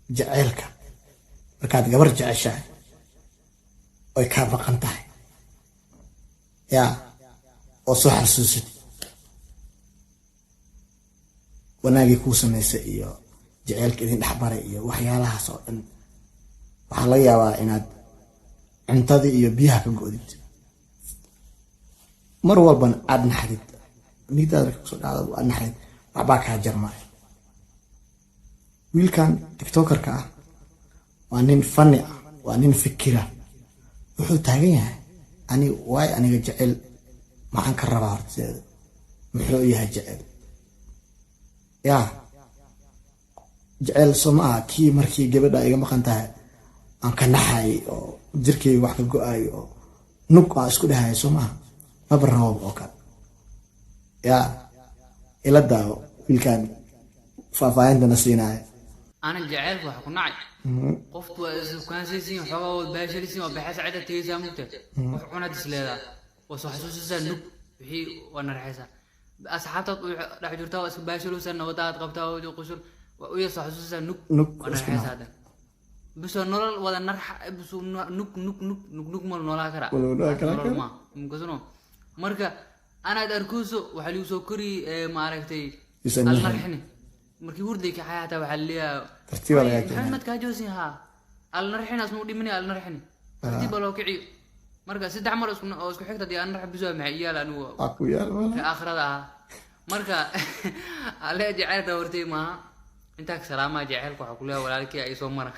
Jaceylka markaad gabar jeceshahay oy kaa maqan tahay, yaa oo soo xasuusatid wanaagii kuu samaysay iyo jaceylka idin dhexmaray iyo waxyaalahaas oo dhan, waxaa laga yaabaa inaad cuntadii iyo biyaha ka go'did, mar walbana aad naxdid, nigtaada marka kusoo dhacdo aad naxdid, waxbaa kaa jarmaayo. Wiilkan TikTokerka ah waa nin funny ah, waa nin fikira. Wuxuu taagan yahay: ani waay, aniga jecel maxaan ka rabaa? Horteeda muxuu yahay jecel? Yaa jecel soo ma aha kii markii gabadha iga maqan tahay aan ka naxay oo jirkayga wax ka go-ayo oo nug aan isku dhahayo? Soo maaha, maba rabab oo kale. Yaa ila daawo wiilkan faahfaahintana siinaya. Ana jaceylka waxa ku nacay, qoftu waa isukaansaysiin, xoogaa waad baashalisiin, waa baxaysa, cidda tegaysaa, mugta wax cunaad is leedaa, waa soo xasuusaysaa, nug wixii waa narxaysaa. Asxaabtaad u dhex jirtaa, waa iska baashalowsaa, nabadaad qabtaa, waa qusul, waa u soo xasuusaysaa, nug. Nug. Waa narxaysaa hadda biso nolol wada narxa biso, nug nug nug nug nug ma noolaa karaa? Ma noolaa karaa. Nolol ma mukasano. Marka anaad arkooso waxaa lagu soo kori, maaragtay. Yuusan al naxin. Narxini markii hurday kaxay hataa waxaa laleeyahay Tartiib baa lagaa keenaya. Maxamed kaajoosin haa, al narxin asnu dhimani, al narxini tartiib baa loo kiciyo. Marka saddex mar isku oo isku xigta dee aan narx biso, maxay iyaal anigu? Waa ku yaal. Ka aakhirada ahaa. Marka alle jaceylka hortay maaha. Intaa ka salaamaa. Jaceylka waxaa kuleeyahay walaalkii ay soo mara.